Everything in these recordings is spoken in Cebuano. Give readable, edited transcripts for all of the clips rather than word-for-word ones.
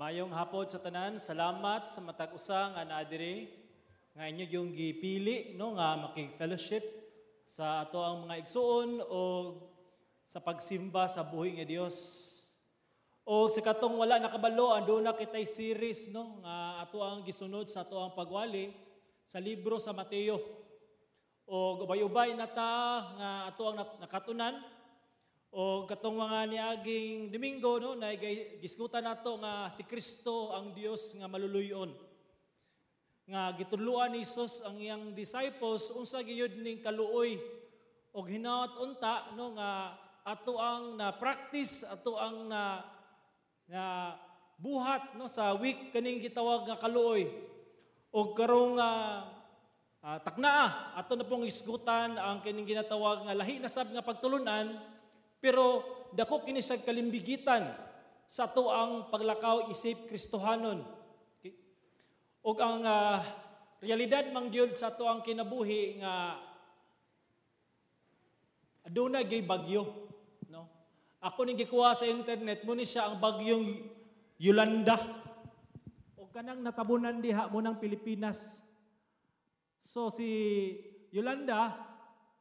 Mayong hapon sa tanan, salamat sa matag usa nga naa diri nga inyo yung gipili, no, nga makig-fellowship sa ato ang mga igsuon o sa pagsimba sa buhi nga Dios. O sa katong wala nakabalo, aduna kitay series, no, nga ato ang gisunod sa ato ang pagwali sa libro sa Mateo. O ubay-ubay na ta nga ato ang nakatunan o katong mga niaging Domingo, no, na gisgutan nato nga si Kristo ang Dios nga maluluyon. Nga gitudloan ni Jesus ang iyang disciples unsa gayud ning kaluoy og hinaot unta, no, nga ato ang na practice, ato ang na na buhat, no, sa week kaning gitawag nga kaluoy. Og karong taknaa, ato na pong isgutan ang kining ginatawag nga lahi na sab nga pagtulunan, pero dako kini sa kalimbigitan sa ato ang paglakaw isip Kristohanon. Okay? Og ang realidad man gyud sa ato ang kinabuhi nga aduna gyud bagyo, no? Ako ning gikuha sa internet, mo ni siya ang bagyong Yolanda. Og kanang natabunan diha mo ng Pilipinas. So si Yolanda,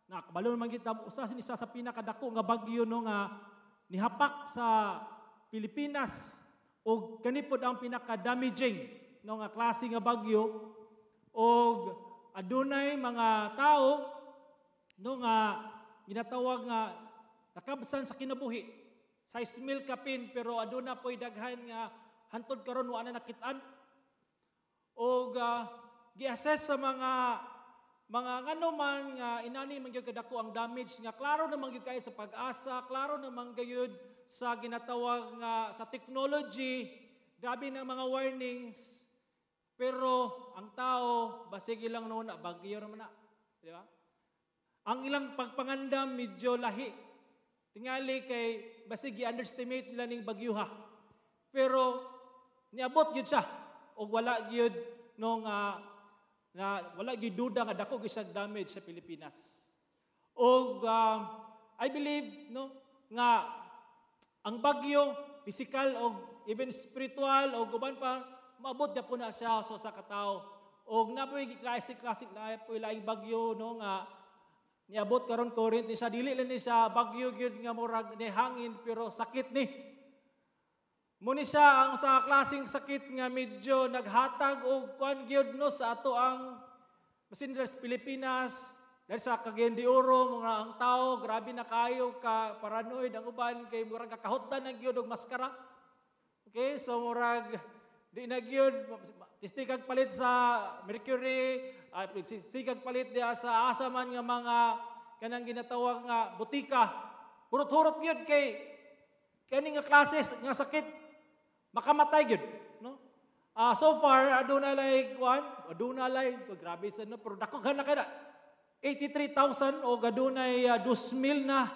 nakabalo man kita, usa ni isa sa pinakadako nga bagyo, no, nga nihapak sa Pilipinas og kani pod ang pinaka-damaging, no, nga klase nga bagyo og adunay mga tao, no, nga ginatawag nga nakabsan sa kinabuhi. 6 mil kapin, pero aduna po'y daghan nga hantod karon wa na nakit-an. Og gi-assess sa mga ngano man nga inani man gyud kadako ang damage, nga klaro naman gyud kaayo sa PAGASA, klaro naman gyud sa ginatawag nga sa technology, grabe na mga warnings. Pero ang tao, basig ilang noon na bagyo naman na, di ba? Ang ilang pagpangandam medyo lahi. Tingali kay basig gi-underestimate nila ning bagyuha. Pero niabot gyud siya og wala gyud nung na wala gyud duda nga dako gyud siya damage sa Pilipinas. Og I believe, no, nga ang bagyo physical og even spiritual og uban pa, maabot na po na siya so sa katao. Og napoy klase klase na poy laing bagyo, no, nga niabot karon, current ni siya, dili lang ni siya bagyo gyud nga murag ni hangin, pero sakit ni. Mo ni siya ang sa klaseng sakit nga medyo naghatag og kuan gyud, no, sa ato ang masin sa Pilipinas, dahil sa Cagayan de Oro, mga ang tao grabe na kayo ka paranoid ang uban kay murag kakahutdan na gyud og maskara. Okay, so murag di na gyud tistikag palit sa Mercury, tistikag palit diha sa asa man nga mga kanang ginatawag nga botika. Hurot-hurot gyud kay kani nga klase nga sakit makamatay gyud, no? So far aduna like one, aduna like grabe sa, no, pero dako na kay 83,000 o adunay 2,000 na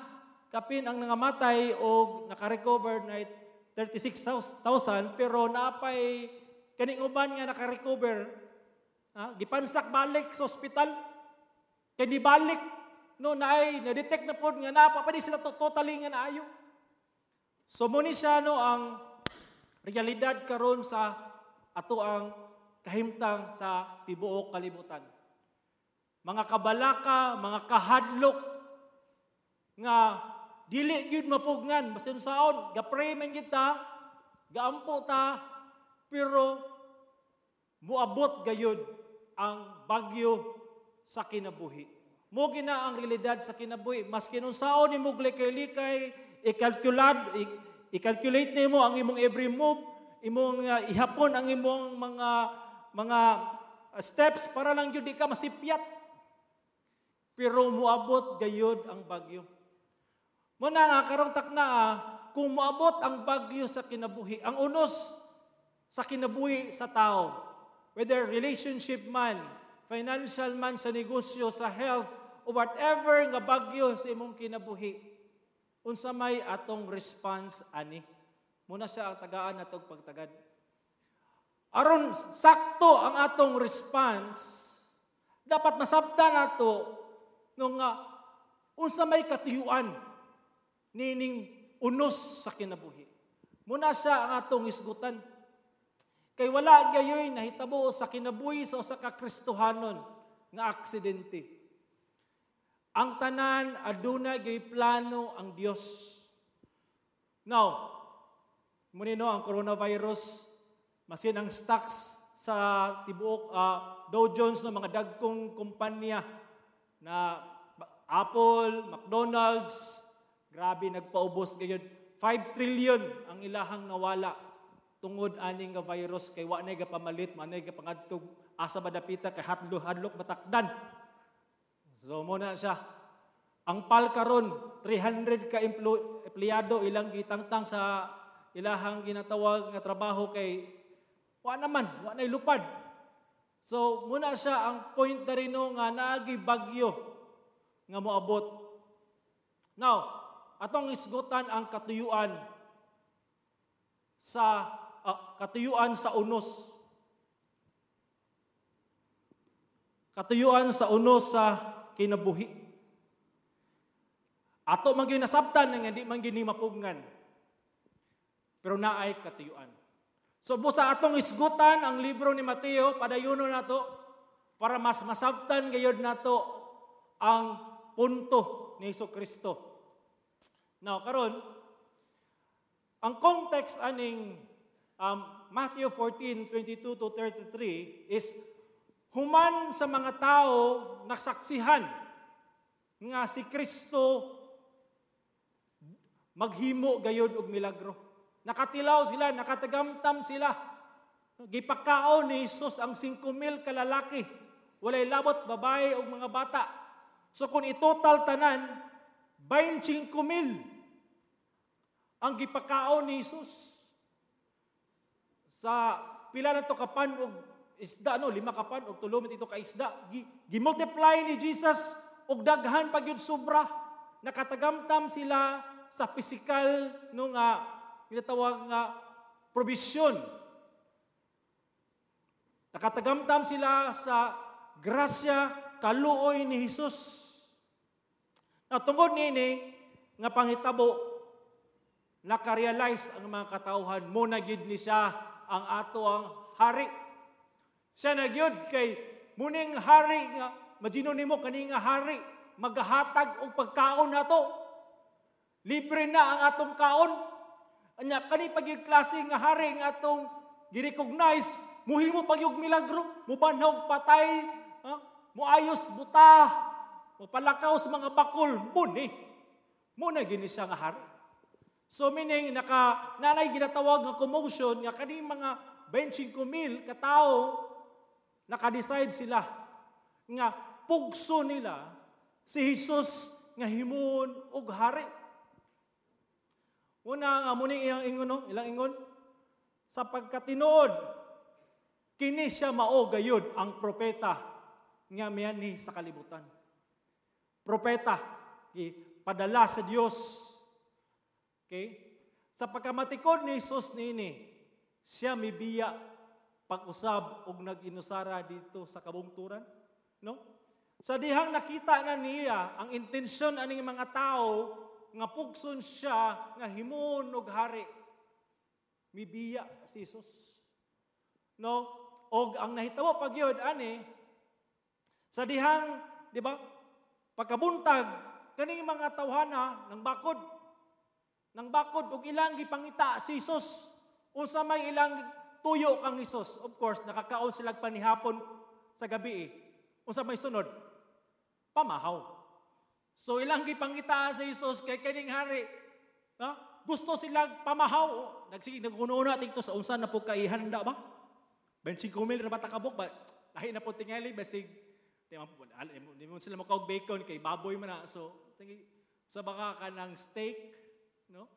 kapin ang nangamatay o naka-recover na 36,000, pero naapay kaning uban nga naka-recover, gipansak balik sa ospital kay di balik, no, naay na-detect na pod nga naa pa di sila totally nga naayo. So mo ni siya, no, ang realidad karon sa ato ang kahimtang sa tibuok kalibutan. Mga kabalaka, mga kahadlok nga dili gyud mapugnan basin saon ga-pray man kita, gaampo ta, pero muabot gayud ang bagyo sa kinabuhi. Mo gina ang realidad sa kinabuhi. Maski unsaon nimo likay-likay, i-calculate nimo ang imong every move, imong ihapon ang imong mga steps para lang gyud di ka masipyat. Pero muabot gayud ang bagyo. Muna nga karong takna, kung muabot ang bagyo sa kinabuhi, ang unos sa kinabuhi sa tao, whether relationship man, financial man, sa negosyo, sa health, o whatever nga bagyo sa imong kinabuhi, unsa may atong response ani? Muna siya ang tagaan natog pagtagad. Aron sakto ang atong response, dapat masabtan nato nung unsa may katuyuan nining unos sa kinabuhi. Muna siya ang atong isgutan. Kay wala gayoy nahitabo sa kinabuhi sa usa ka Kristohanon nga aksidente. Ang tanan aduna gyud plano ang Dios. Now, muni no ang coronavirus, masin ang stocks sa tibuok Dow Jones ng mga dagkong kumpanya na Apple, McDonald's, grabe nagpaubos gayud. 5 trillion ang ilahang nawala tungod ani nga virus kay wa nay gapamalit, wa nay gapangadtog asa ba dapita kay hadlok hadlok matakdan. So mo na siya. Ang PAL karon 300 ka empleyado ilang gitangtang sa ilahang ginatawag nga trabaho kay wa naman, wa nay lupad. So muna siya ang point na rin no, nga naagi bagyo nga moabot. Now, atong isgutan ang katuyuan sa unos. Katuyuan sa unos sa kinabuhi. Ato man gyud nasabtan nga di man gyud ni mapugngan. Pero naay katuyuan. So busa atong isgutan ang libro ni Mateo, padayuno nato para mas masabtan gayud nato ang punto ni Jesucristo. Now karon, ang context aning Matthew 14:22 to 33 is human sa mga tao nasaksihan nga si Kristo maghimo gayud og milagro. Nakatilaw sila, nakatagamtam sila. Gipakaon ni Jesus ang 5,000 ka lalaki. Walay labot babae ug mga bata. So kung itotal tanan, 25,000 ang gipakaon ni Jesus. Sa pila na to kapan og isda, no, 5 kapan og 3 man dito ka isda. Gi-multiply ni Jesus og daghan pa gyud sobra. Nakatagamtam sila sa pisikal no nga ginatawag nga provision. Nakatagamtam sila sa grasya kaluoy ni Jesus. Na tungod niini nga panghitabo, nakarealize ang mga katawhan mo na gid ni siya ang ato ang hari. Siya na gyud kay muning hari nga majino nimo kani nga hari magahatag og pagkaon nato. Libre na ang atong kaon. Anya kani pag klase nga hari nga atong gi-recognize, muhimo pag yung milagro, mubanhaw patay, ha? Muayos buta, mupalakaw sa mga bakul, muni. Muna gini siya nga hari. So meaning naka nanay ginatawag nga commotion nga kani mga 25,000 katao naka-decide sila nga pugso nila si Jesus nga himuon og hari. Una nga muni iyang ingon, no? Ilang ingon sa pagkatinuod kini siya mao gayud ang propeta nga mianhi sa kalibutan. Propeta padala sa Dios. Okay? Sa pagkamatikod ni Jesus niini, siya mibiya pag-usab og nag-inusara dito sa kabungturan, no? Sa dihang nakita na niya ang intensyon aning mga tao nga pugson siya nga himuon og hari. Mibiya si Jesus. No? Og ang nahitabo pagyud ani sa dihang, di ba? Pagkabuntag kaning mga tawhana ng bakod og ilang gipangita si Jesus. Unsa may ilang tuyo kang Jesus? Of course, nakakaon sila panihapon sa gabi eh. Unsa may sunod? Pamahaw. So ilang gipangita si Jesus kay kaning hari. Ha? Gusto sila pamahaw. Nagsige naguno-uno tingto sa unsa na po kaihanda ba? 25,000 ra ba ta kabuk ba? Lahi na po tingali basig di mo sila makaog bacon kay baboy man na. So sige sa baka kanang steak, no?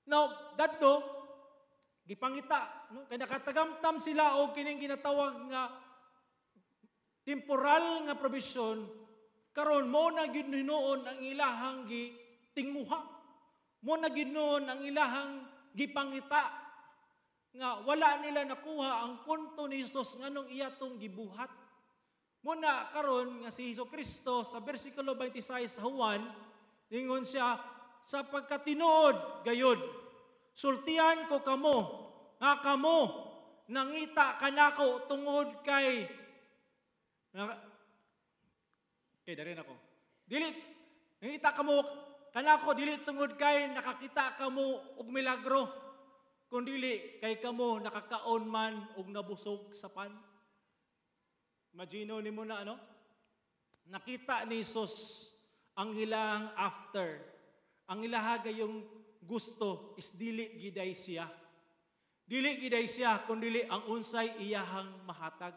Now, dadto gipangita, no? Kay nakatagamtam sila og kining ginatawag nga temporal nga provision, karon mo na gyud hinuon ang ilahang gitinguha. Mo na gyud noon ang ilahang gipangita nga wala nila nakuha ang punto ni Jesus nganong iya tong gibuhat. Muna karon nga si Hesus Kristo sa bersikulo 26 sa Juan, ningon siya, sa pagkatinuod gayud, sultian ko kamo nga kamo nangita kanako tungod kay na, kay dari nako. Dili nangita kamo kanako dili tungod kay nakakita kamo og milagro, kundili kay kamo nakakaon man og nabusog sa pan. Imagine nimo na, ano? Nakita ni Jesus ang ilang after. Ang ilaha gayong gusto is dili giday siya. Dili giday siya kundili ang unsay iyahang mahatag.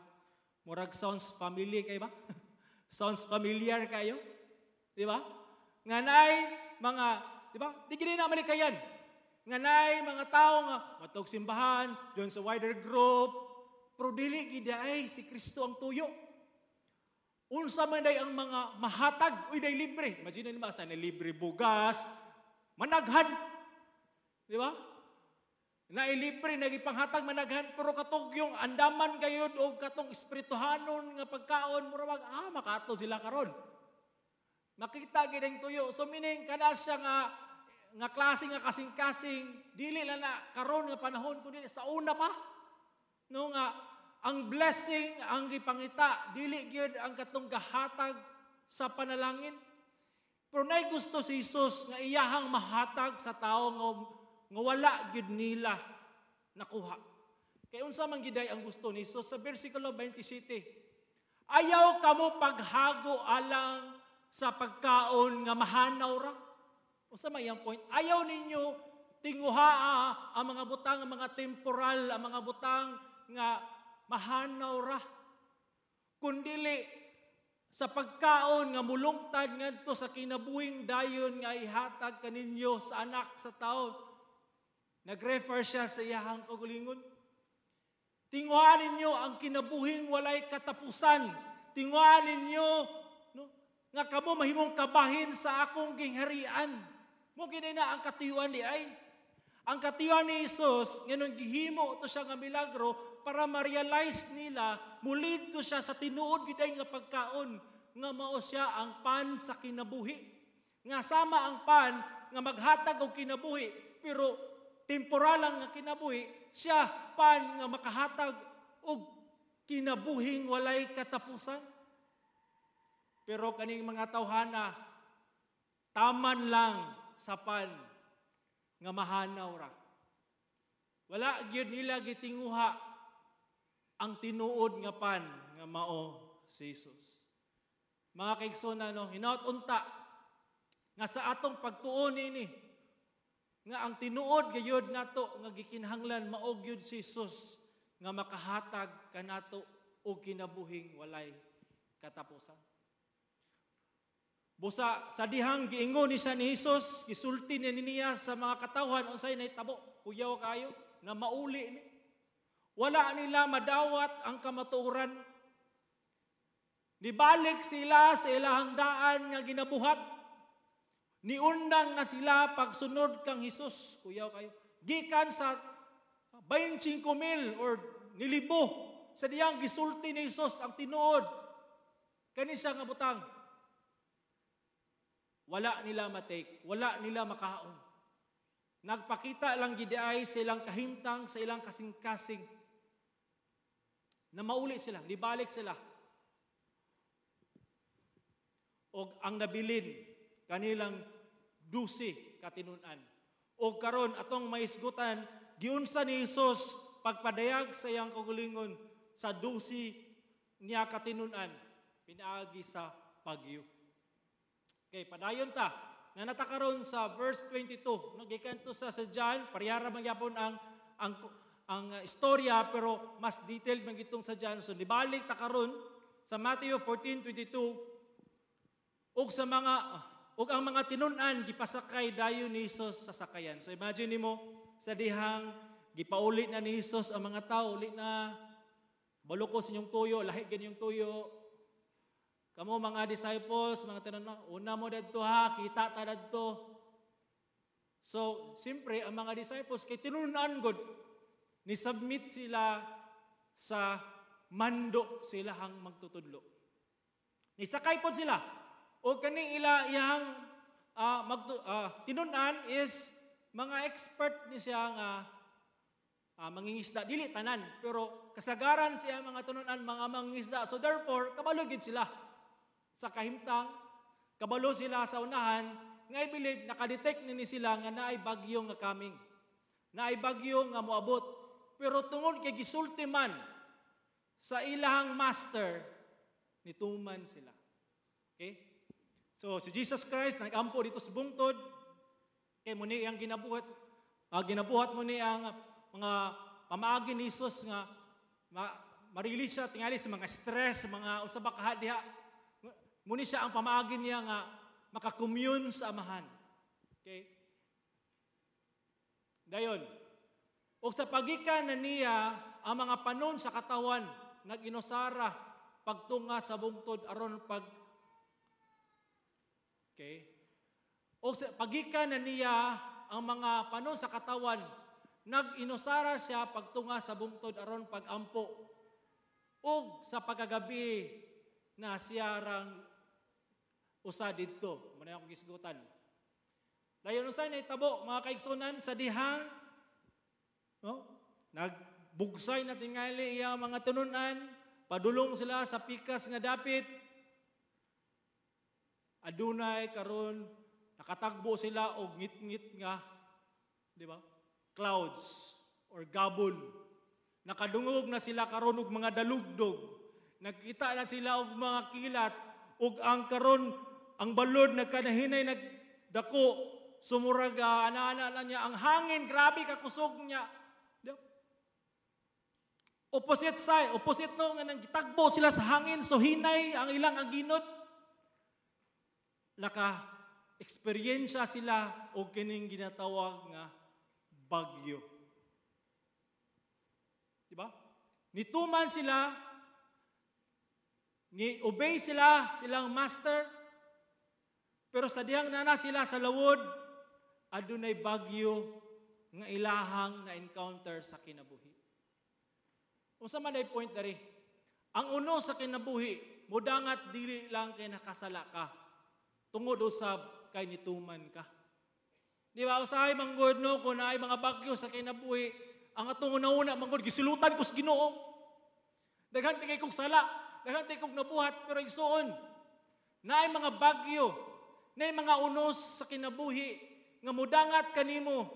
Murag sounds familiar kay ba? Sounds familiar kayo? Di ba? Nga naay mga, di ba? Di gid na malikayan. Nga naay mga tao nga matog simbahan, join sa wider group, pero dili giday si Kristo ang tuyo. Unsa man day ang mga mahatag, uy, day libre. Imagine nimo sa na libre bugas, managhan. Di ba? Na libre nagipanghatag managhan, pero katog yung andaman gayud og katong espirituhanon nga pagkaon, mura mag makato sila karon. Makita gid ang tuyo. So meaning kana siya nga nga klase nga kasing-kasing dili lang na karon nga panahon kundi sa una pa. No, nga ang blessing ang gipangita dili gyud ang katong gahatag sa panalangin. Pero nay gusto si Jesus nga iyahang mahatag sa tao nga wala gyud nila nakuha. Kay unsa man giday ang gusto ni Jesus sa versikulo 27? Ayaw kamo paghago alang sa pagkaon nga mahanaw ra. Unsa man iyang point? Ayaw ninyo tinguhaa ang mga butang, ang mga temporal, ang mga butang nga mahanaw ra. Kundili sa pagkaon nga mulungtad ngadto sa kinabuhing dayon nga ihatag kaninyo sa Anak sa Tao. Nag-refer siya sa iyahang kaugalingon. Tinguhaan ninyo ang kinabuhing walay katapusan. Tinguhaan ninyo, no, nga kamo mahimong kabahin sa akong gingharian. Mo kini na ang katuyuan di ay. Ang katuyuan ni Jesus, nganong gihimo to siya nga milagro para ma-realize nila mulid to siya sa tinuod giday nga pagkaon nga mao siya ang pan sa kinabuhi. Nga sama ang pan nga maghatag og kinabuhi, pero temporal lang nga kinabuhi, siya pan nga makahatag og kinabuhing walay katapusan. Pero kaning mga tawhana, taman lang sa pan nga mahanaw ra. Wala gyud nila gitinguha ang tinuod nga pan nga mao si Jesus. Mga kaigsoon, no, hinaut unta nga sa atong pagtuon nini nga ang tinuod gayud nato nga gikinahanglan mao gyud si Jesus nga makahatag kanato og kinabuhing walay katapusan. Busa sa dihang giingon ni siya ni Jesus, gisulti ni niya sa mga katawhan unsay nahitabo, kuyaw kayo na mauli ni. Wala nila madawat ang kamatuoran. Nibalik sila sa ilahang daan nga ginabuhat. Niundang na sila pagsunod kang Hesus. Kuyaw kayo. Gikan sa 25,000 or nilibo sa diyang gisulti ni Hesus ang tinuod. Kani siya nga butang. Wala nila matake, wala nila makaon. Nagpakita lang gidiay sa ilang kahimtang, sa ilang kasing-kasing. Na mauli sila, nibalik sila. Og ang nabilin kanilang 12 katinunan. Og karon atong maisgutan, giunsa ni Hesus pagpadayag sa iyang kaugalingon sa 12 niya katinunan pinaagi sa bagyo. Okay, padayon ta. Nanata karon sa verse 22. No, gikan to sa John, parehara man gyapon ang istorya pero mas detailed man gitong sa John. So nibalik ta karon sa Matthew 14:22, ug ang mga tinun-an gipasakay dayon ni Hesus sa sakayan. So imagine nimo sa dihang gipauli na ni Hesus ang mga tao, uli na, baluko sa inyong tuyo, lahi gid inyong tuyo. Kamo mga disciples, mga tinun-an, una mo dadto ha, kita ta dadto. So, siyempre, ang mga disciples, kay tinun-an god, ni-submit sila sa mando sila hang magtutudlo. Nisakay pod sila. O kaning ila iyang tinun-an is mga expert ni siya nga Mangingisda, dili tanan, pero kasagaran siya mga tinunan mga mangingisda. So therefore, kabalo gid sila sa kahimtang, kabalo sila sa unahan, nga I believe nakadetect ni sila nga naay bagyo nga coming. Naay bagyo nga moabot. Pero tungod kay gisulti man sa ilahang master, nituman sila. Okay? So si Jesus Christ nagampo dito sa bungtod, kay mo ni ang ginabuhat mo ni ang mga pamaagi ni Jesus nga ma-release siya tingali sa mga stress, mga unsa ba kaha diha. Muni siya ang pamaagi niya nga makakommune sa Amahan. Okay? Dayon, og sa pagikan na niya ang mga panon sa katawan, nag-inusara pagtunga sa bungtod aron pag. Okay? Og sa pagikan na niya ang mga panon sa katawan, nag-inusara siya pagtunga sa bungtod aron pagampo. Og sa pagkagabi na siya rang usa didto. Muna akong gisgutan. Dayon, unsay nahitabo, mga kaigsunan, sa dihang, no? Nagbugsay na tingali iya mga tinunan, padulong sila sa pikas nga dapit. Adunay karon nakatagbo sila og ngit-ngit nga, di ba? Clouds or gabon. Nakadungog na sila karon og mga dalugdog. Nagkita na sila og mga kilat ug ang karon ang balod nagkanahinay, nagdako, sumurag ana-ana na niya ang hangin, grabe ka kusog niya. Di ba? Opposite side, opposite, no, nga nang gitagbo sila sa hangin, so hinay ang ilang aginot. Naka eksperyensya sila og kining ginatawag nga bagyo. Di ba? Nituman sila, ni obey sila silang master, pero sa dihang nana sila sa lawod, adunay bagyo nga ilahang na encounter sa kinabuhi. Unsa man ay point dari? Ang uno sa kinabuhi, mudangat dili lang kay nakasala ka. Tungod usab kay nituman ka. Di ba, usahay manggod, no, kung naay mga bagyo sa kinabuhi, ang atong una-una manggod, gisilutan ko sa Ginoo. Daghan kay kong sala, daghan kay kong nabuhat, pero igsuon, naay mga bagyo, naay mga unos sa kinabuhi nga mudangat kanimo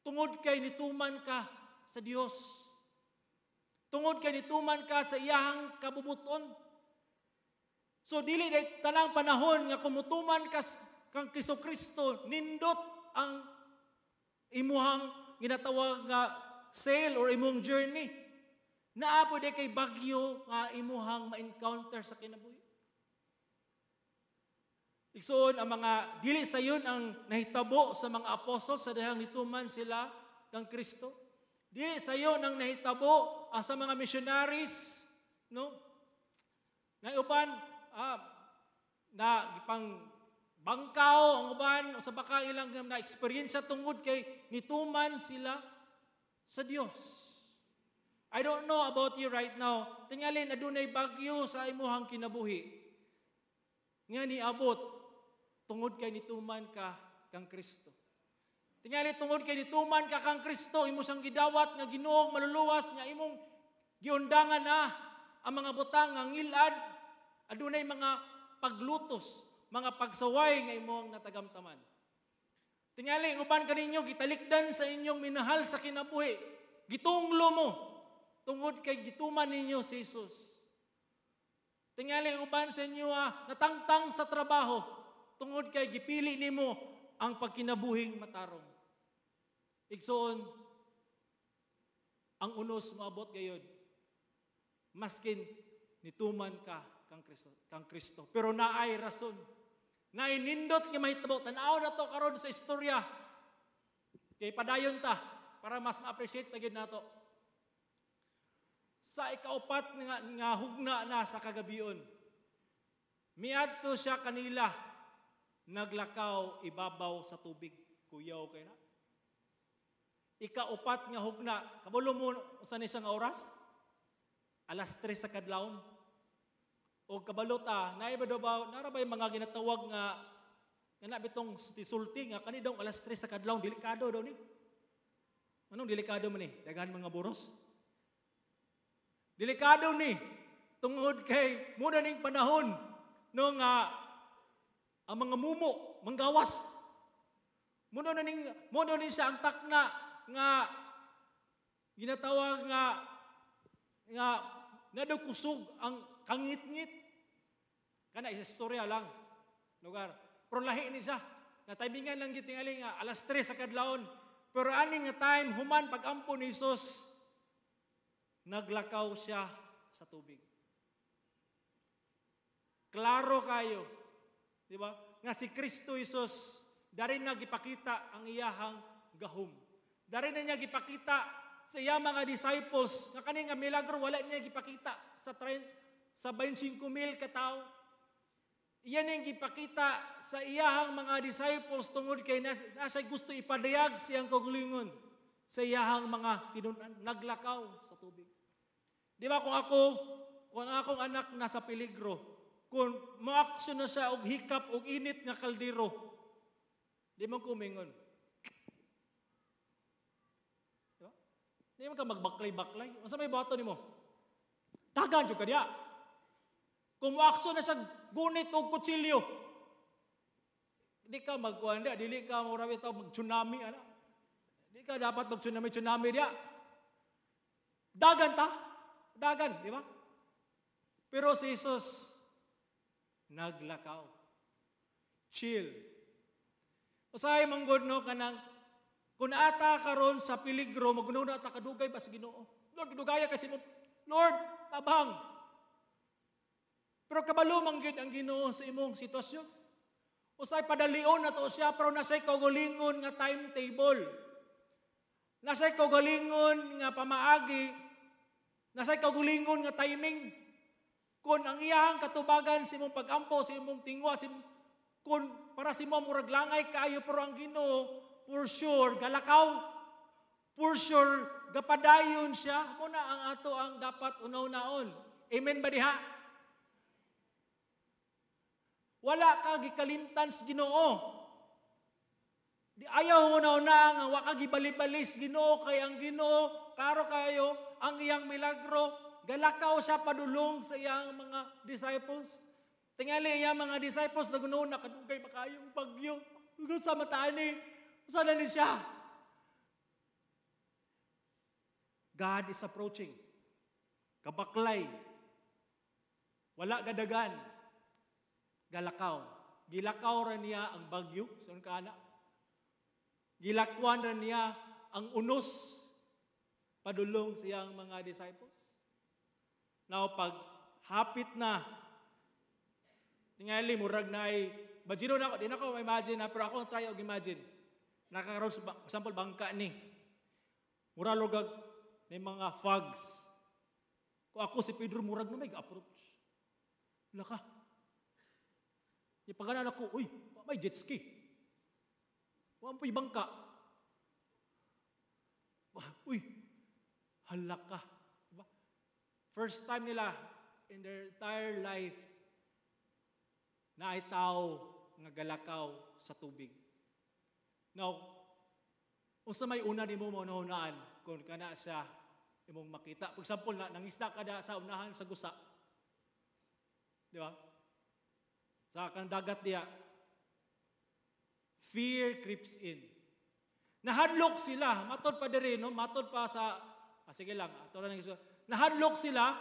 tungod kay nituman ka sa Dios. Tungod kay nituman ka sa iyahang kabubuton. So dili day tanang panahon nga kumutuman ka kang Kristo, nindot ang imuhang ginatawag nga sail or imong journey. Naa po day kay bagyo nga imuhang ma-encounter sa kinabuhi. Igsoon, ang mga dili sayon ang nahitabo sa mga apostol sa dihang nituman sila kang Kristo. Dili sayon ang nahitabo sa mga missionaries, no? Na uban na gipang bangkaw ang uban sa baka ilang na eksperyensya tungod kay nituman sila sa Dios. I don't know about you right now. Tingali adunay bagyo sa imuhang kinabuhi nga niabot tungod kay nituman ka kang Kristo. Tingali tungod kay nituman ka kang Kristo, imo siyang gidawat nga Ginoong maluluwas nga imong giundangan na ang mga butang nga ngilad, adunay mga paglutos, mga pagsaway nga imong natagamtaman. Tingali uban kaninyo gitalikdan sa inyong minahal sa kinabuhi, gitunglo mo tungod kay gituman ninyo si Jesus. Tingali uban sa inyo natangtang sa trabaho tungod kay gipili nimo ang pagkinabuhing matarong. Igsoon, ang unos moabot gayod maskin nituman ka kang Kristo. Pero naay rason. Naay nindot nga mahitabo. Tan-aw na to karon sa istorya. Kay padayon ta para mas ma-appreciate pa gyud nato. Sa ikaupat nga hugna na sa kagabion, miadto siya kanila, naglakaw ibabaw sa tubig. Kuyaw kay na. Ikaupat nga hugna, kabalo mo usa ni siya nga oras? 3:00 sa kadlawon. O kabalo ta, naay ba daw ba, nara ba yung mga ginatawag nga kana bitong sulti nga kani daw 3:00 sa kadlawon, delikado daw ni. Anong delikado man ni? Daghan mga buros. Delikado ni tungod kay muna ning panahon no nga ang mga mumo manggawas. Muna ning siya ang takna nga ginatawag nga nga nadukusog ang kangitngit. Kana isa istorya lang lugar. Pero lahi ni siya. Nataymingan lang gitingali nga alas 3 sa kadlawon. Pero ani nga time human pag-ampo ni Jesus, naglakaw siya sa tubig. Klaro kayo, di ba? Nga si Kristo Jesus, dari na gipakita ang iyahang gahom. Dari na niya gipakita sa iya mga disciples nga kani nga milagro wala niya gipakita sa 25,000 ka tawo. Iyan ang gipakita sa iyahang mga disciples tungod kay nasa gusto ipadayag siyang kaugalingon sa iyahang mga tinun-an, naglakaw sa tubig. Di ba kung akong anak nasa peligro, kung mo-action na siya og hikap og init nga kaldero, di man kumingon. Di ba? Di man ka magbaklay-baklay. Unsa may buhaton nimo? Dagan jud ka diya. Kung mo-action na siya gunit og kutsilyo, di ka magkuhan diya, dili ka mura bitaw mag-tsunami, ana. Di ka dapat mag-tsunami-tsunami diya. Dagan ta. Dagan, di ba? Pero si Jesus, naglakaw. Chill. Usahay manggod no kanang kung ata karon sa peligro, magununa ta kadugay ba sa Ginoo? Lord, dugaya kasi mo. Lord, tabang. Pero kabalo man gyud ang Ginoo sa imong sitwasyon. Usay padalion na to siya, pero nasay kaugalingon nga timetable. Nasay kaugalingon nga pamaagi, nasay kaugalingon nga timing. Kung ang iyang katubagan sa imong pag-ampo, sa imong tingwa, kung para sa imo murag langay kaayo, pero ang Ginoo for sure galakaw. For sure gapadayon siya. Muna ang ato ang dapat unaw-naon. Amen ba diha? Wala ka gikalimtan sa Ginoo. Di ayaw mo na una nga wa ka gibali-bali sa Ginoo kay ang Ginoo klaro kayo ang iyang milagro, galakaw siya padulong sa iyang mga disciples. Tingali iyang mga disciples nagunoon na kadugay pa kayong bagyo. Ugod sa mataan ni, usa na ni siya. God is approaching. Kabaklay. Wala gadagan. Galakaw. Gilakaw ra niya ang bagyo sa kana. Gilakwan ra niya ang unos padulong siyang mga disciples. Now pag hapit na tingali murag na ay bajino na ako, di na ako imagine na, pero ako try og imagine. Nakakaroon sa example bangka ni. Mura lugag ni mga fogs. Kung ako si Pedro murag na may ga-approach. Laka. Ipaganan ako, uy, may jet ski. Wa po'y bangka. Uy, hala ka. Diba? First time nila in their entire life na ay tao nga galakaw sa tubig. Now, unsa may una nimo maunahunaan kung kana siya imong makita? For example, na, nangisda ka da sa unahan sa gusa. Di ba? Sa kanang dagat diya, fear creeps in. Nahadlok sila, matod pa diri, no? Matod pa sa, sige lang, ato na lang isuot. Nahadlok sila,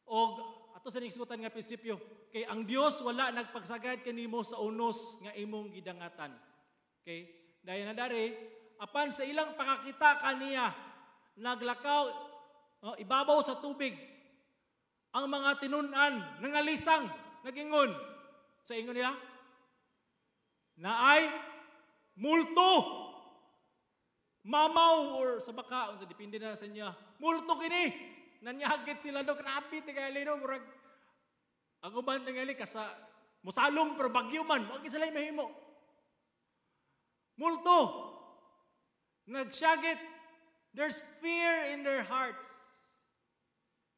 og ato sa nagsuotan nga prinsipyo, kay ang Dios wala nagpagsagad kanimo sa unos nga imong gidangatan. Okay? Dahil na dari, apan sa ilang pakakita kaniya, naglakaw, no, ibabaw sa tubig, ang mga tinun-an, nangalisang, nagingon. Sa ingon nila, na ay multo. Mamaw or sa baka, unsa depende na sa inyo. Multo kini. Nanyagit sila do, grabe tingali no, murag ang uban tingali kasa musalom pero bagyo man, wa sila mahimo. Multo. Nagsyagit. There's fear in their hearts.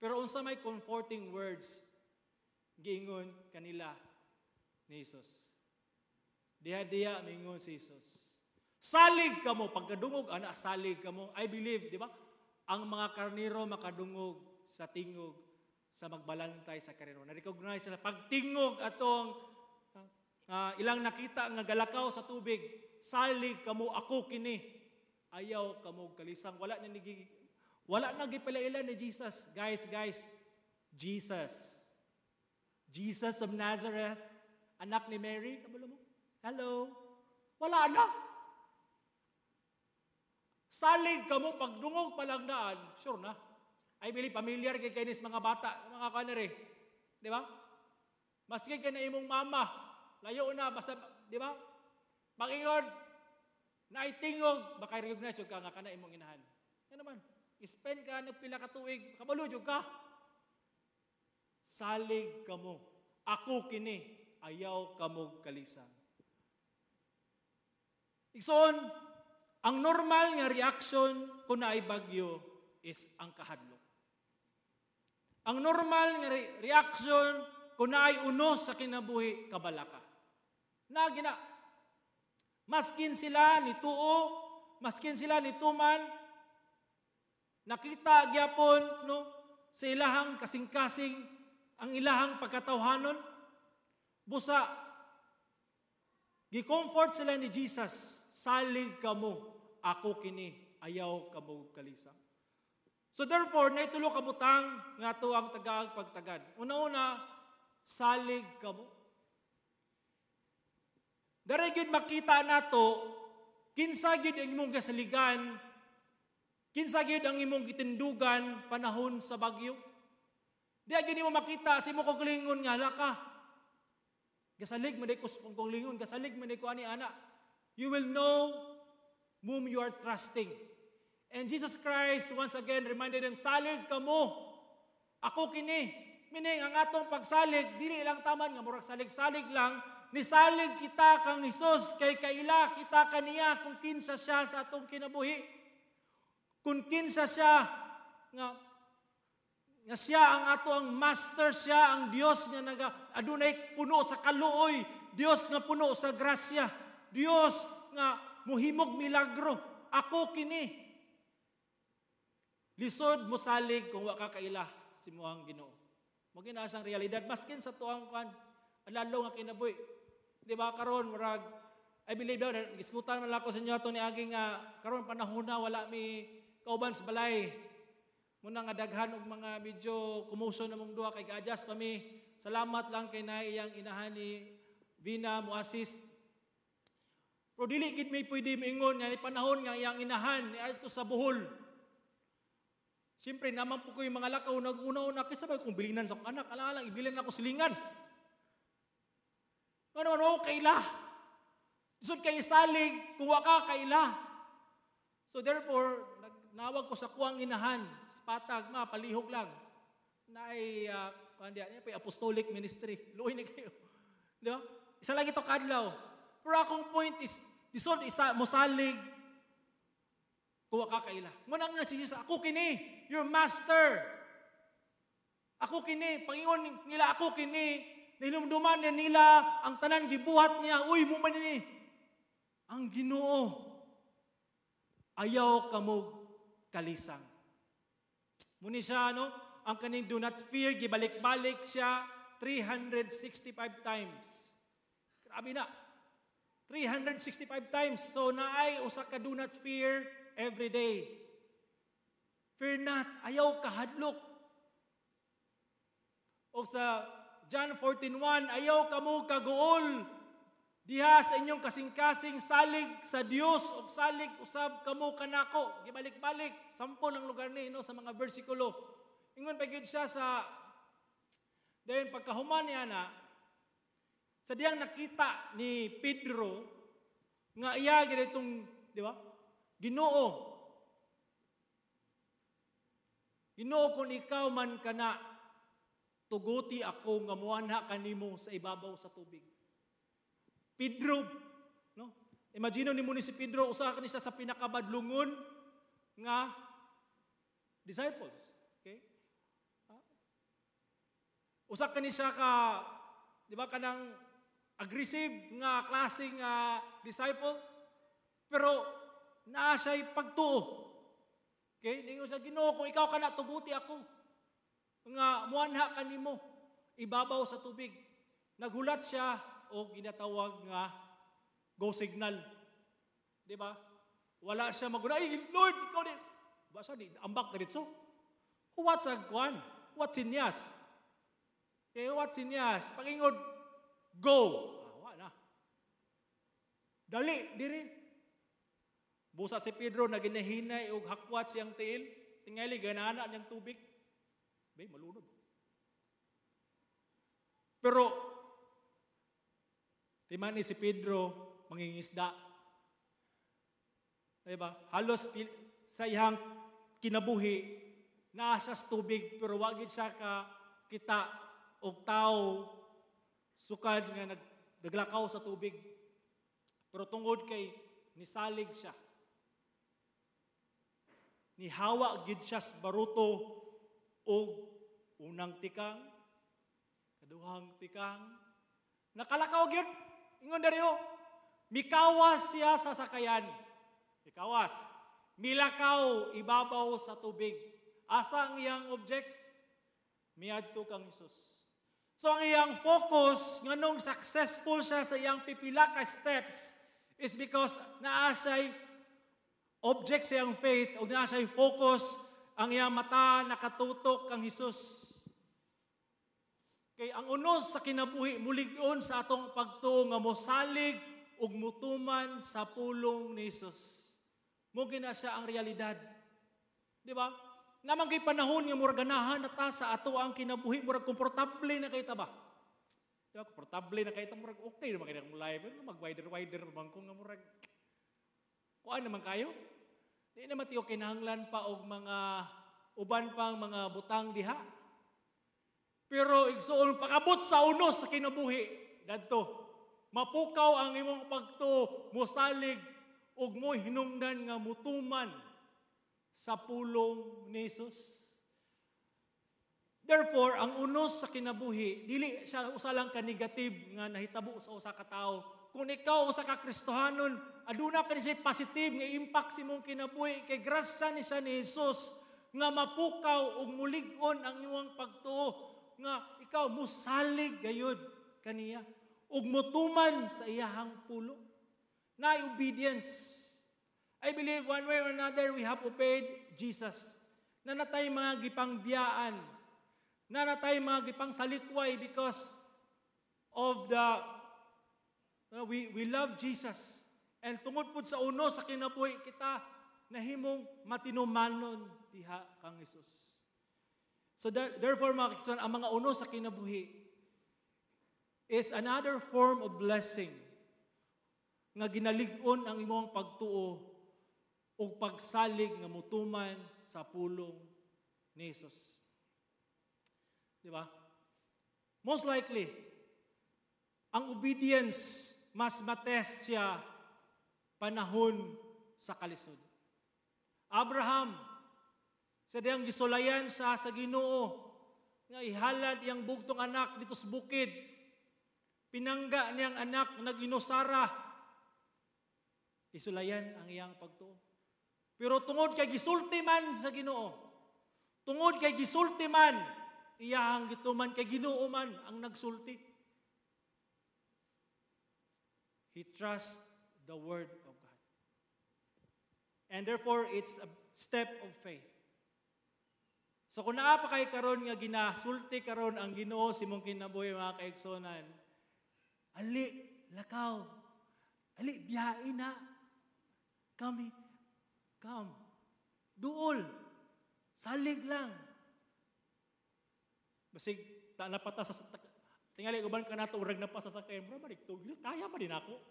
Pero unsa may comforting words giingon kanila ni Jesus? Diha-diha mingon si Jesus. Salig kamo pagkadungog ana, salig kamo. I believe, di ba? Ang mga karnero makadungog sa tingog sa magbalantay sa karnero. Na-recognize sila pagtingog atong ilang nakita nga galakaw sa tubig. Salig kamo, ako kini. Ayaw kamo kalisang. Wala na gipalailan ni Jesus. Guys, guys, Jesus. Jesus of Nazareth, anak ni Mary, kabalo mo? Hello? Wala na. Salig kamo pagdungog pa lang daan, sure na. I believe familiar kay kainis mga bata, mga kanere. Di ba? Maski kay na imong mama, layo na, basta, di ba? Pagingon, naitingog, baka recognize ka nga kana imong inahan. Ano naman? Spend ka ng pila ka tuig, kabalo jud ka. Salig kamo. Ako kini, ayaw kamo kalisang. Igsoon, ang normal nga reaction kung naay bagyo is ang kahadlok. Ang normal nga reaction kung naay unos sa kinabuhi, kabalaka. Na gina. Maskin sila ni tuo, maskin sila ni tuman, nakita gyapon, no, sa ilahang kasing-kasing ang ilahang pagkatawhanon. Busa gi-comfort sila ni Jesus, salig kamo, ako kini, ayaw kamo kalisang. So therefore, naitulo ka butang nga ato ang tagaag pagtagad. Una-una, salig kamo. Dara gyud makita nato kinsa gyud ang imong gasaligan, kinsa gyud ang imong gitindugan panahon sa bagyo. Di gyud nimo makita sa imong kaugalingon nga hala ka. Gasalig man ko sa kaugalingon, gasalig man ko ani ana. You will know whom you are trusting. And Jesus Christ once again reminded them, salig kamo. Ako kini. Meaning, ang atong pagsalig, dili lang taman nga murag salig-salig lang, nisalig kita kang Hesus kay kaila kita kaniya kung kinsa siya sa atong kinabuhi. Kung kinsa siya nga siya ang ato ang master, siya ang Dios nga naga adunay puno sa kaluoy, Dios nga puno sa grasya, Dios nga muhimog milagro. Ako kini. Lisod mo salig kung wa ka kaila si muang Ginoo. Mo gina siyang realidad maskin sa tuang kan lalo nga kinabuhi. Di ba karon murag I believe daw gisgutan man lang ako sa inyo ato ni aging nga karon panahon na wala mi kauban sa balay. Muna nga daghan og mga medyo commotion na mong duha kay ga-adjust pa mi. Salamat lang kay naay iyang inahan ni Vina mo assist. Pero dili gid may pwede moingon nga ni panahon nga iyang inahan ni adto sa Bohol. Siyempre naman po ko yung mga lakaw nag-una-una kaysa ba kung bilinan sa akong anak, alang ibilin ako silingan. Ano naman, oh, kaila. Isod kay salig, kung wa ka, kaila. So therefore, nagnawag ko sa kuwang inahan, sa patag, ma, palihog lang. Na ay, pa apostolic ministry. Luoy ni kayo. Di ba? Isa lang ito kadlaw. Pero akong point is, lisod isa mosalig, kung wa ka kaila. Muna nga si Jesus, ako kini, your master. Ako kini, Panginoon nila, ako kini. Nilumduman na nila ang tanan gibuhat niya. Uy, mo man ni ang Ginoo. Ayaw kamo kalisang. Muni siya, no? Ang kaning do not fear, gibalik-balik siya 365 times. Grabe na. 365 times. So naay usa ka do not fear every day. Fear not, ayaw kahadlok. O sa John 14:1, ayaw kamo kaguol diha sa inyong kasing-kasing, salig sa Dios ug salig usab kamo kanako. Gibalik-balik sampo ng lugar ni, no, sa mga bersikulo. Ingon pa gyud siya sa then pagkahuman niya na sa diyang nakita ni Pedro nga iya gid itong, di ba? Ginoo. Ginoo, kung ikaw man kana, tuguti ako nga muanha kanimo sa ibabaw sa tubig. Pedro, no? Imagine nimo ni si Pedro, usa ka ni siya sa pinakabadlungon nga disciples. Okay? Usa ka ni siya ka, di ba, kanang aggressive nga klase nga disciple. Pero naa siya'y pagtuo. Okay? Ningon sa Ginoo, "Kung ikaw kana, tuguti ako nga muanha kanimo ibabaw sa tubig." Naghulat siya og ginatawag nga go signal. Di ba? Wala siya maguna, "Ay, Lord, ikaw ni." Basta di, ambak diretso. Huwat sa kuan? Huwat sinyas. Kaya huwat sinyas. Pag-ingod, "Go." Ah, wa na. Dali, diri. Busa si Pedro na ginahinay og hakwat siyang tiil. Tingali ganana niyang tubig. Bay, malunod. Pero timan ni si Pedro mangingisda. Diba? Halos sa iyang kinabuhi naa siya sa tubig pero wa gid siya ka kita og tao sukad nga naglakaw sa tubig. Pero tungod kay nisalig siya, nihawa gid siya sa baruto og unang tikang, kaduhang tikang, nakalakaw gyud. Ingon diri, mikawas siya sa sakayan. Mikawas. Milakaw ibabaw sa tubig. Asa ang iyang object? Miadto kang Hesus. So ang iyang focus, nganong successful siya sa iyang pipila ka steps, is because naa siya'y object sa iyang faith o naa siya'y focus, ang iyang mata nakatutok kang Hesus. Kay ang unos sa kinabuhi mulig-on sa atong pagtuo nga mosalig ug mutuman sa pulong ni Hesus. Mo gina siya ang realidad. Di ba? Namang kay panahon nga murag ganahan na ta sa ato ang kinabuhi, murag komportable na kay ta ba? Di ba? Komportable na kay ta, murag okay naman kay akong life. Mag wider wider man ko nga murag kuan naman kayo. Di naman tiyo kinahanglan pa og mga uban pang mga butang diha. Pero igsuon, pag-abot sa unos sa kinabuhi, dadto mapukaw ang imong pagtuo, mosalig ug mo hinungdan nga mutuman sa pulong ni Jesus. Therefore, ang unos sa kinabuhi, dili siya usa lang ka negative nga nahitabo sa usa ka tawo. Kung ikaw usa ka Kristohanon, aduna ka ni siya positive nga impact sa imong kinabuhi kay grasya ni siya ni Jesus nga mapukaw ug mulig-on ang imong pagtuo nga ikaw musalig gayud kaniya ug mutuman sa iyahang pulo. Na obedience. I believe one way or another we have obeyed Jesus. Na natay mga gipangbiaan, na natay mga gipang salikway because of the we love Jesus. And tungod pud sa uno sa kinabuhi kita nahimong matinumanon diha kang Jesus. So therefore, mga kaigsoon, ang mga uno sa kinabuhi is another form of blessing nga ginalig-on ang imong pagtuo ug pagsalig nga mutuman sa pulong ni Jesus. Di ba? Most likely, ang obedience mas matest siya panahon sa kalisod. Abraham, sa diyang gisulayan siya sa Ginoo nga ihalad iyang bugtong anak dito sa bukid. Pinangga niyang anak nag-inusara. Gisulayan ang iyang pagtuo. Pero tungod kay gisulti man sa Ginoo, tungod kay gisulti man, iyang gituman kay Ginoo man ang nagsulti. He trusts the word of God. And therefore, it's a step of faith. So kung naa pa kay karon nga ginasulti karon ang Ginoo sa imong kinabuhi, mga kaigsonan, ali, lakaw. Ali, biyahe na. Kami, come. Duol. Salig lang. Basig, ta napata sa tingali uban ka nato urag na pa sa sakay, mura balik tugil, kaya pa din ako.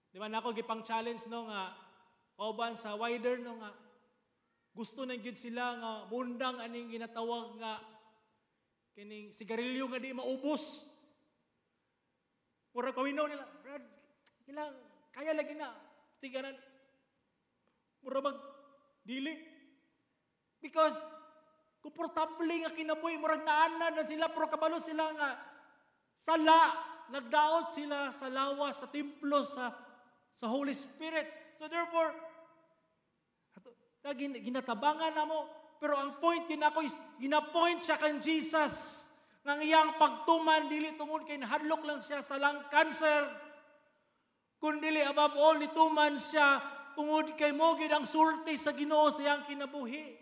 Di ba nako gipang challenge no nga kauban sa wider no nga gusto na gyud sila nga mundang aning ginatawag nga kining sigarilyo nga di maubos. Murag paminaw nila, "Brad, kailang kaya lagi na." Sigaran mura mag dili. Because komportable nga kinabuhi, murag naana na sila, pero kabalo sila nga sala, nagdaot sila sa lawas, sa templo, sa sa Holy Spirit. So therefore, ginatabangan na mo. Pero ang point din ako is, gina-point siya kang Jesus. Nga iyang pagtuman, dili tungod kay nahadlok lang siya sa lung cancer. Kundili above all, nituman siya tungod kay mo gid ang sulti sa Ginoo sa iyang kinabuhi.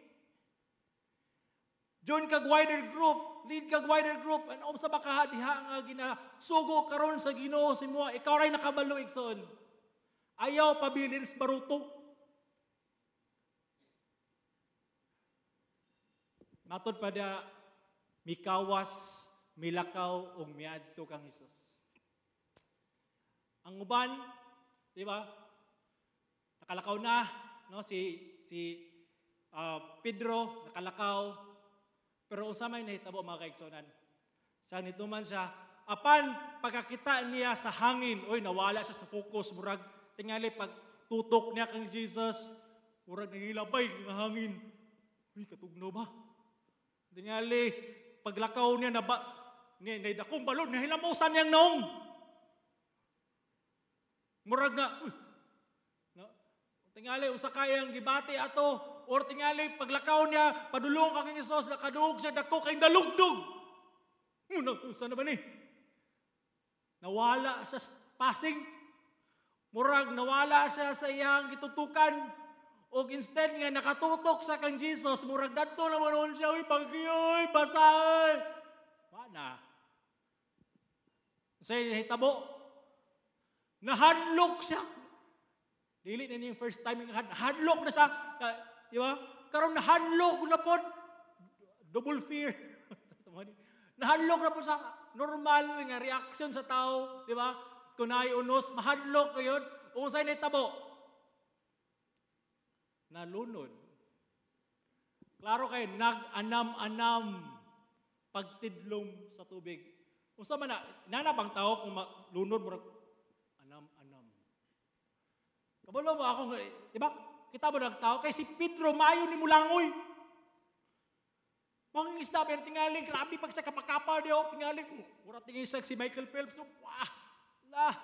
Join kag wider group, lead kag wider group, and sa baka diha nga ginasugo karon sa Ginoo sa imo, ikaw ray nakabalo, igsoon. Ayaw pabilin sa baruto. Matod pa da, mikawas, milakaw, ug miadto kang Hesus. Ang uban, di ba? Nakalakaw na, no? Si Pedro nakalakaw. Pero unsa may nahitabo, mga kaigsuonan? Sa nituman siya, apan pagkakita niya sa hangin, oy, nawala siya sa focus, murag tingali pag tutok niya kang Jesus, murag nangilabay nga hangin. Uy, katugno ba? Tingali paglakaw niya na ba ni dakong balod nahilamusan niyang naong. Murag na, uy, no? Tingali usa kayang gibati ato, or tingali paglakaw niya padulong kang Hesus, nakaduog siya dako kay dalugdog. Muna usa na ba ni? Nawala sa passing. Murag nawala siya sa iyang gitutukan. Og instead nga nakatutok sa kang Jesus, murag dadto naman noon siya, uy, bagyo, uy, basa, uy. Wala. Say, nahitabo. Nahadlok siya. Dili na niyang first time, hadlok na siya. Di ba? Karon nahadlok na po. Double fear. Nahadlok na po sa normal nga reaction sa tao. Di ba? Kung naay unos, mahadlok kayon. Kung sa'yo nahitabo, nalunod. Klaro kay nag-anam-anam pagtidlom sa tubig. Unsa man na, nana bang tao kung malunod murag anam-anam. Kabalo mo ako, di ba? Kita mo nagtao kay si Pedro maayo ni mulangoy. Mangingisda pero tingali grabe pag sa kapakapa diyo tingali. Mura tingin siya si Michael Phelps. Wah, la.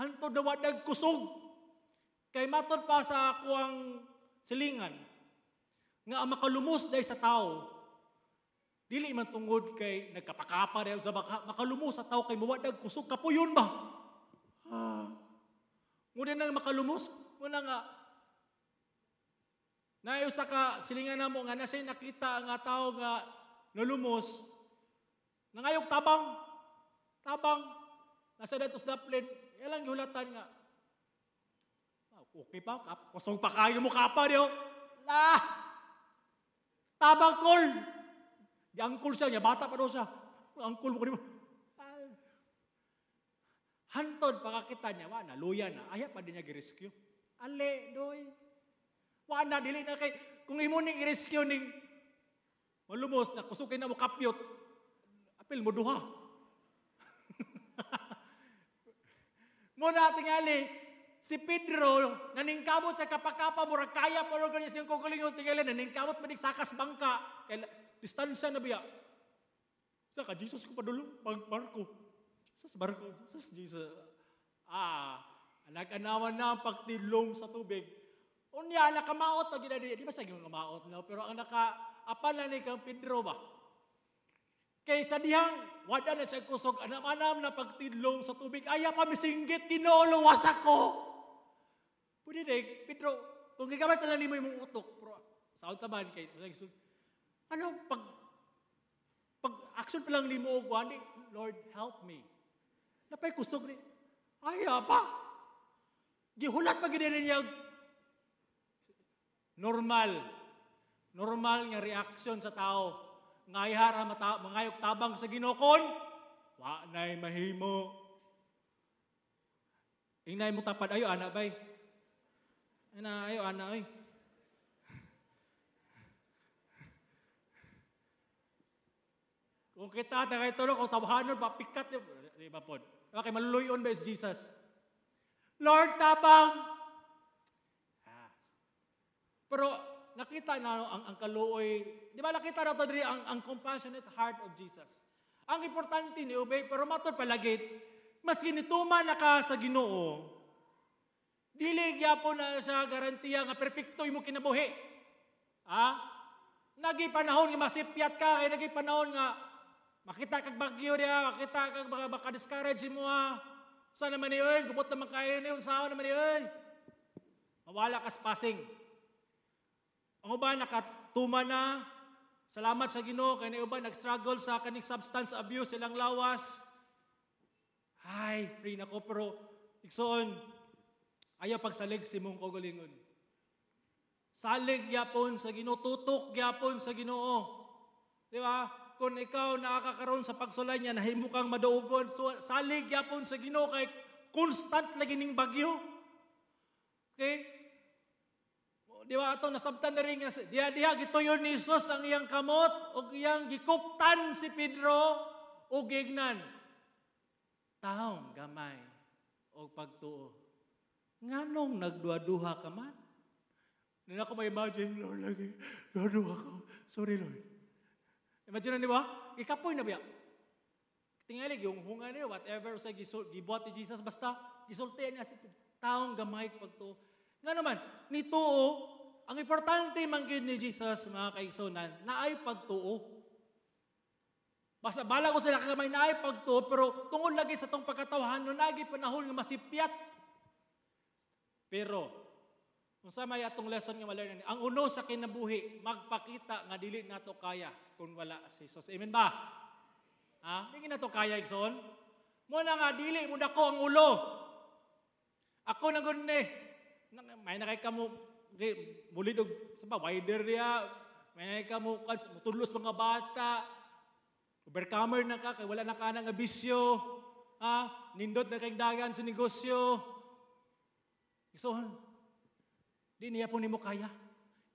Hantod na wadag kusog. Kay matod pa sa akuang silingan nga ang makalumos dahil sa tao dili man tungod kay nagkapakapa dahil sa baka, makalumos sa tao kay mawadag kusog kapuyon ba? Ah. Ngunit nang makalumos, muna nga naayo sa ka silingan namo nga nasa nakita nga tao nga nalumos nangayog tabang tabang nasa datos daplin ilang gihulatan nga okay pa, kusog pa kayo mo kapa diyo. La! Tabang kol! Di angkol siya, niya bata pa daw siya. Angkol mo ko di ba? Hantod pagkakita niya, wa na, luya na. Aya pa din niya gi-rescue. Ale, doy. Wa na, dili na kay, kung imo ning i-rescue ning malumos na, kusukin na mo kapyot, apil mo duha. Muna tingali, si Pedro, naningkamot sa kapakapa, murag kaya pa rin ganyan siyang kukulingon, tingali, naningkamot manig sakas bangka. Kaya, distansya na biya. Sa ka, Jesus ko padulo, barko. Jesus, barko. Jesus, Jesus. Ah, nag-anawan na ang pagtilong sa tubig. Unya, nakamaot na ginadi. Di ba sa yung kamaot, no? Pero ang naka-apan na ni kang Pedro ba? Kay sa dihang, wala na siya kusog, anam-anam na pagtilong sa tubig. Aya pa misinggit, Ginoo, luwas ako. Pwede na, Pedro, kung gigamit na lang nimo imong utok, pero sa taban kay ano pag action pa lang nimo og ani, Lord help me. Napay kusog ni. Aya pa. Gihulat pa gid niya normal. Normal nga reaction sa tao. Ngayhara mata mangayok tabang sa Ginoo kon wa nay mahimo. Ingnay mo tapad ayo ana bay. Ana ayo ana oy. Kung kita ta kay tulog kung tawahanon ba pikat di ba pod. Okay, maluluyon ba is Jesus. Lord tabang. Ah. Pero nakita na ang kaluoy, di ba nakita na to diri ang compassionate heart of Jesus. Ang importante ni obey pero matod palagit maski nituman na ka sa Ginoo, Dili gyapon na sa garantiya nga perpekto imo kinabuhi. Ha? Nagi panahon nga masipyat ka, kay nagi panahon nga makita kag bagyo diha, makita kag baka, baka discourage mo ha. Sa naman ni oy, gubot naman kayo ni unsaon naman ni oy. Mawala kas passing. Ang uban nakatuma na. Salamat sa Ginoo kay na uban nag-struggle sa kaning substance abuse ilang lawas. Ay, free na ko, pero igsoon, ayaw pagsalig si mong kaugalingon. Salig gyapon sa Ginoo, tutok gyapon sa Ginoo. Di ba? Kung ikaw nakakaroon sa pagsulay niya, nahimo kang maduogon, so, salig gyapon sa Ginoo kay constant lagi ning bagyo. Okay? Di ba atong nasabtan na rin nga diha diha gituyon ni Jesus ang iyang kamot ug iyang gikuptan si Pedro ug gignan, "Taong gamay og pagtuo. Nganong nagduha-duha ka man?" Hindi na ako ma-imagine, "Lord, lagi, duha-duha ko. Sorry, Lord." Imagine na, di ba? Ikapoy na biya. Tingali, yung hunga niyo, whatever, sa gibuhat ni Jesus, basta gisultian niya si Pedro, "Taong gamay pagtuo." Nga naman, nituo, ang importante man gyud ni Jesus, mga kaigsunan, naay pagtuo. Basta bala ko sila kagamay naay pagtuo, pero tungod lagi sa tong pagkatawahan, no nagi panahon nga masipyat. Pero, kung sa may atong lesson nga ma-learn, ang uno sa kinabuhi, magpakita nga dili nato kaya kung wala si Jesus. Amen ba? Ha? Di nato kaya, igsoon? Mo na nga, dili mo dako ang ulo. Ako na gud ni. May na kay kamo, mulid og sa ba, wider diya, may na kay kamo, mutudlos mga bata, overcomer na ka, kay wala na ka na nga bisyo, ha? Nindot na kay dagan sa negosyo. Igsoon, di niya po nimo kaya.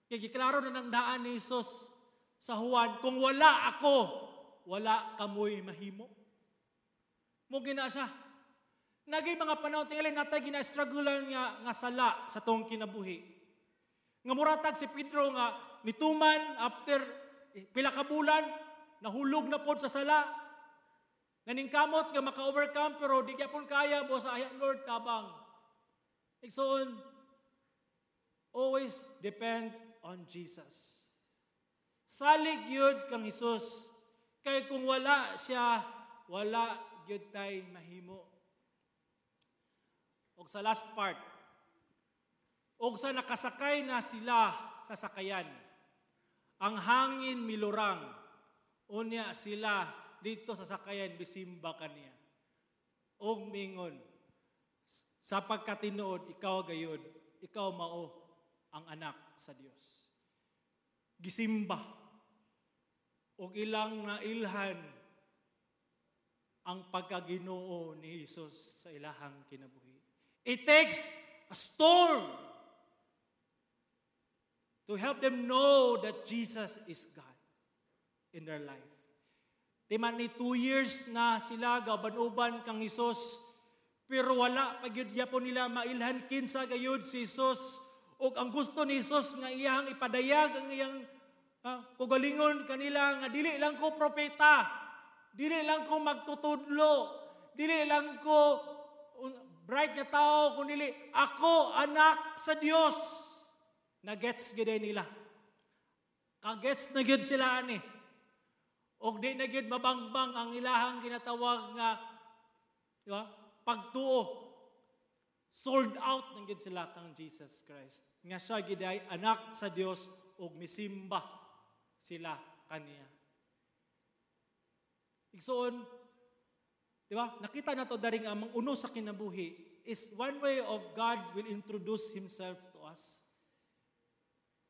Kaya giklaro na ng daan ni Jesus sa Juan, "Kung wala ako, wala kamoy mahimo." Mo gina siya. Naging mga panahon, tingali natay gina-struggle nga, nga sala sa tong kinabuhi. Nga muratag si Pedro nga nituman after pila ka bulan, nahulog na pod sa sala. Naningkamot nga maka-overcome pero di gyapon kaya bo sa ay Lord tabang. Igsoon, always depend on Jesus. Salig yun kang Jesus. Kay kung wala siya, wala gyud tay mahimo. Og sa last part, og sa nakasakay na sila sa sakayan, ang hangin milurang, unya sila dito sa sakayan bisimba kaniya. Og mingon, "Sa pagkatinuod, ikaw gayud, ikaw mao ang anak sa Dios." Gisimba og ilang nailhan ang pagkaginoo ni Jesus sa ilahang kinabuhi. It takes a storm to help them know that Jesus is God in their life. Di man ni 2 years na sila gauban-uban kang Jesus, pero wala pa gyud gyapon nila mailhan kinsa gayud si Jesus. Ug ang gusto ni Jesus nga iyang ipadayag ang iyang kugalingon kanila nga dili lang ko propeta, dili lang ko magtutudlo, dili lang ko bright nga tao, kun dili ako anak sa Dios. Na-gets gyud nila. Kagets na gyud sila ani. Og di na gyud mabangbang ang ilahang ginatawag nga, di ba? Pagtuo. Sold out na gyud sila kang Jesus Christ. Nga siya gyud ay anak sa Dios ug misimba sila kaniya. Igsoon, di ba? Nakita nato dari nga ang uno sa kinabuhi is one way of God will introduce Himself to us.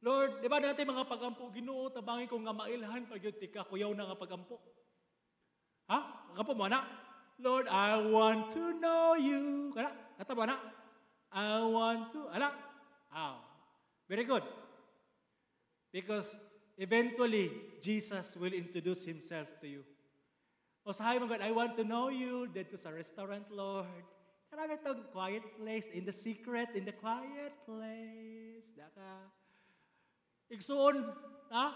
Lord, di ba natin mga pagampo, "Ginoo, tabangi ko nga mailhan pag yun tika," kuyaw na nga pagampo. Ha? Pagampo mo na? "Lord, I want to know you." Kana? Kata mo na? I want to, ala? Ah, very good. Because eventually, Jesus will introduce Himself to you. O sahay mo God, "I want to know you." Dito sa restaurant, Lord. Karami itong quiet place, in the secret, in the quiet place. Daka. Igsuon, ha?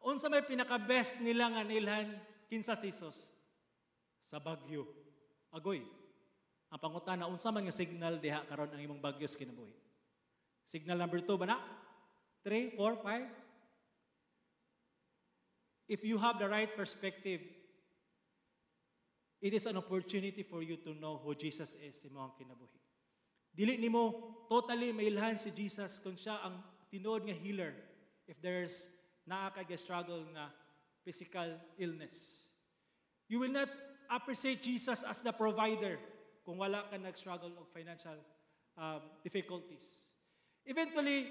Unsa may pinaka-best nila nga nilhan kinsa si Jesus? Sa Bagyo. Agoy. Ang pangutana, unsa man nga signal diha karon ang imong bagyo sa kinabuhi? Signal number 2 ba na? 3, 4, 5? If you have the right perspective, it is an opportunity for you to know who Jesus is sa imong kinabuhi. Dili nimo totally mailhan si Jesus kung siya ang tinuod nga healer if there's naa ka struggle nga physical illness. You will not appreciate Jesus as the provider kung wala ka nag-struggle og financial difficulties. Eventually,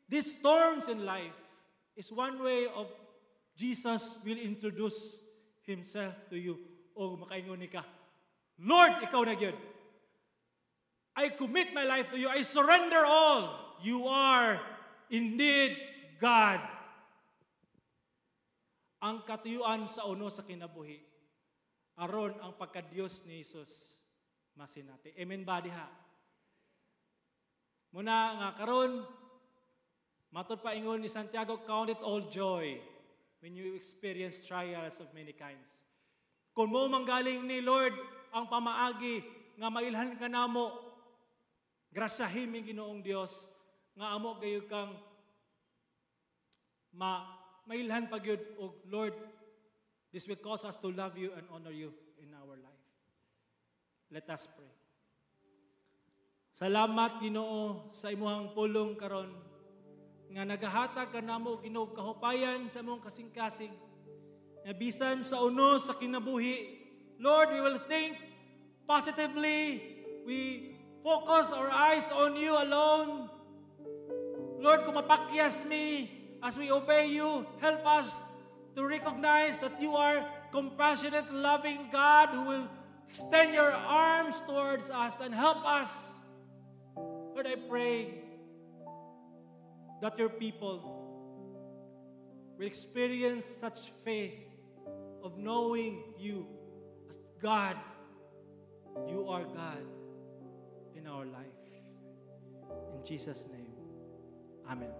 these storms in life is one way of Jesus will introduce Himself to you. O makaingon ni ka, "Lord, ikaw na gyud. I commit my life to you. I surrender all. You are indeed God." Ang katuyuan sa uno sa kinabuhi, aron ang pagkadiyos ni Jesus masinati. Amen ba diha? Muna nga karon, matod pa ingon ni Santiago, "Count it all joy when you experience trials of many kinds." Kung mo manggaling ni Lord ang pamaagi nga mailhan ka namo, grasyahin mi, Ginoong Dios, nga amo gayo kang ma mailhan pa gyud og Lord, this will cause us to love you and honor you in our life. Let us pray. Salamat, Ginoo, sa imuhang pulong karon nga nagahatag ka namo, Ginoo, kahupayan sa imong kasing-kasing. Nga bisan sa uno sa kinabuhi, Lord, we will think positively. We focus our eyes on you alone. Lord, kung mapakyas mi as we obey you, help us to recognize that you are compassionate, loving God who will extend your arms towards us and help us. Lord, I pray that your people will experience such faith of knowing you as God. You are God in our life. In Jesus' name, Amen.